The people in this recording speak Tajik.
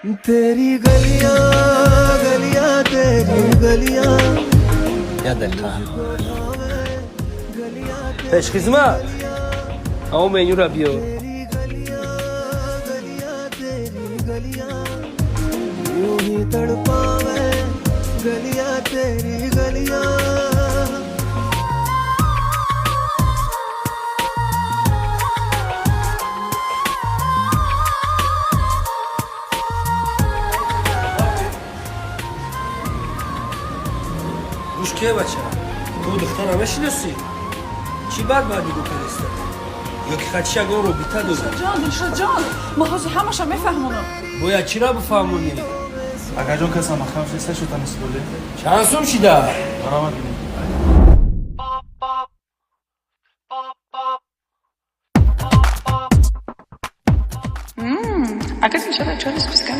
तेरी गलियां, गलियां, तेरी गलियां। Як дақиқа, пешхизмат, ао, менюра биё. तेरी गलियां यूं ही तड़पावे, गलियां तेरी गलियां। Гӯш ке, бача, ту духтара мешиносӣ? Чӣ бад бад нигоҳ кардиста? Ё ки хати ягон робита дорӣ? Ҷон, Дилшодҷон, ма ҳозир ҳамаша мефаҳмонам. Бояд чира бифаҳмонӣ? Акаҷон, касам маҳкам шиста шуд нисболе. Чанд сум шида? Баромад бинед. А как Дилшод отчет спускаем?